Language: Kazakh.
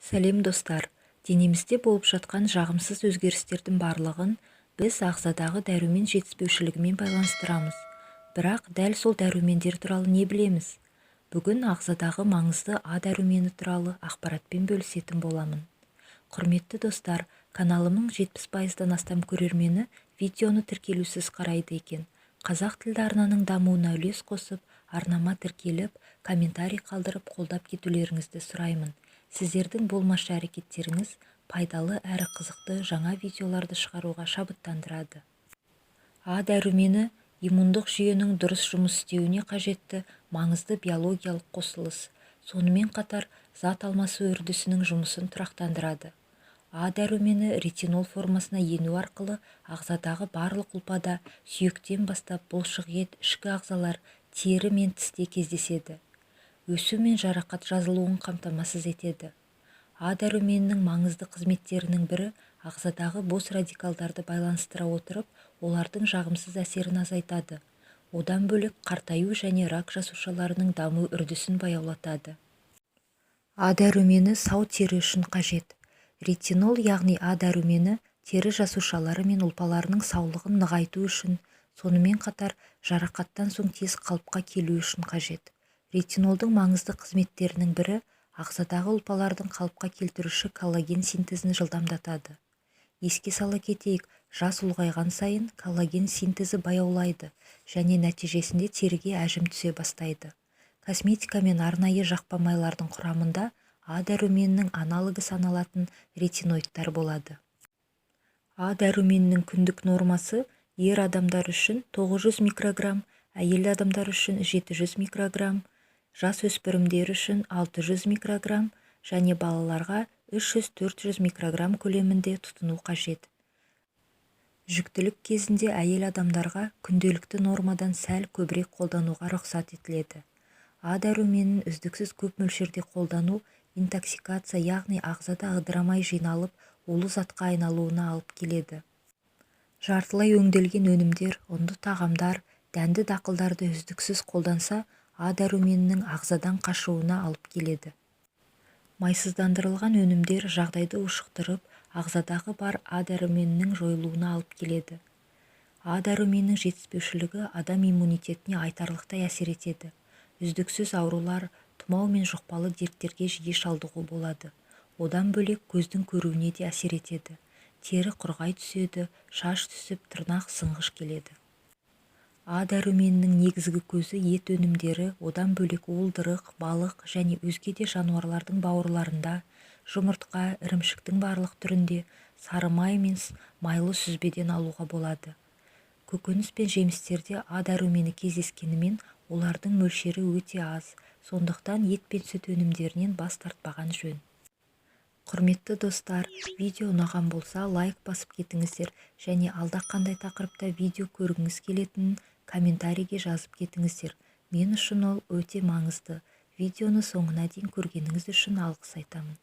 Сәлем, достар! Денемізде болып жатқан жағымсыз өзгерістердің барлығын біз ағзадағы дәрумен жетіспеушілігімен байланыстырамыз. Бірақ дәл сол дәрумендер туралы не білеміз? Бүгін ағзадағы маңызды А дәрумені туралы ақпаратпен бөлісетін боламын. Құрметті достар, каналымның 70%-дан астам көрермені видеоны тіркелусіз қарайды екен. Қазақ тілді арнаның дамуына үлес қосып, арнама тіркеліп, комментарий қалдырып, қолдап кетулеріңізді сұраймын. Сіздердің болмашы әрекеттеріңіз пайдалы әрі қызықты жаңа видеоларды шығаруға шабыттандырады. А дәрумені – иммундық жүйенің дұрыс жұмыс істеуіне қажетті маңызды биологиялық қосылыс. Сонымен қатар зат алмасу үрдісінің жұмысын тұрақтандырады. А дәрумені ретинол формасына ену арқылы ағзадағы барлық ұлпада, сүйектен бастап бұлшық ет, ішкі ағзалар, тері мен тісте кездеседі. Өсу мен жарақат жазылуын қамтамасыз етеді. А дәруменінің маңызды қызметтерінің бірі – ағзадағы бос радикалдарды байланыстыра отырып, олардың жағымсыз әсерін азайтады. Одан бөлек, қартаю және рак жасушаларының даму үрдісін баяулатады. А дәрумені сау тері үшін қажет. Ретинол, яғни А дәрумені, тері жасушалары мен ұлпаларының саулығын нығайту үшін, сонымен қатар жарақаттан соң тез қалыпқа келу үшін қажет. Ретинолдың маңызды қызметтерінің бірі – ағзадағы ұлпалардың қалыпқа келтіруші коллаген синтезін жылдамдатады. Еске сала кетейік, жас ұлғайған сайын коллаген синтезі баяулайды және нәтижесінде теріге әжім түсе бастайды. Косметика мен арнайы жақпа майлардың құрамында А дәруменінің аналогы саналатын ретиноидтар болады. А дәруменінің күндік нормасы ер адамдар үшін 900 микрограмм, әйел адамдар үшін 700 микрограмм, жасөспірімдер үшін 600 микрограмм және балаларға 300-400 микрограмм көлемінде тұтыну қажет. Жүктілік кезінде әйел адамдарға күнделікті нормадан сәл көбірек қолдануға рұқсат етіледі. А дәруменін үздіксіз көп мөлшерде қолдану интоксикация, яғни ағзада ыдырамай жиналып, улы затқа айналуына алып келеді. Жартылай өңделген өнімдер, ұнды тағамдар, дәнді дақылдарды үздіксіз қолданса, А дәруменінің ағзадан қашуына алып келеді. Майсыздандырылған өнімдер жағдайды ушықтырып, ағзадағы бар А дәруменінің жойылуына алып келеді. А дәруменінің жетіспеушілігі адам иммунитетіне айтарлықтай әсер етеді. Үздіксіз аурулар, тұмау мен жұқпалы дерттерге жиі шалдығу болады. Одан бөлек, көздің көруіне де әсер етеді. Тері құрғай түседі, шаш түсіп, тырнақ сынғыш келеді. А дәруменінің негізгі көзі – ет өнімдері. Одан бөлек, уылдырық, балық және өзге де жануарлардың бауырларында, жұмыртқа, ірімшіктің барлық түрінде, сары май мен майлы сүзбеден алуға болады. Көкөніс пен жемістерде А дәрумені кездескенімен, олардың мөлшері өте аз. Сондықтан ет пен сүт өнімдерінен бас тартпаған жөн. Құрметті достар, видео ұнаған болса, лайк басып кетіңіздер және алда қандай тақырыпта видео көргіңіз келетінін комментарийге жазып кетіңіздер. Мен үшін ол өте маңызды. Видеоны соңына дейін көргеніңіз үшін алғыс айтамын.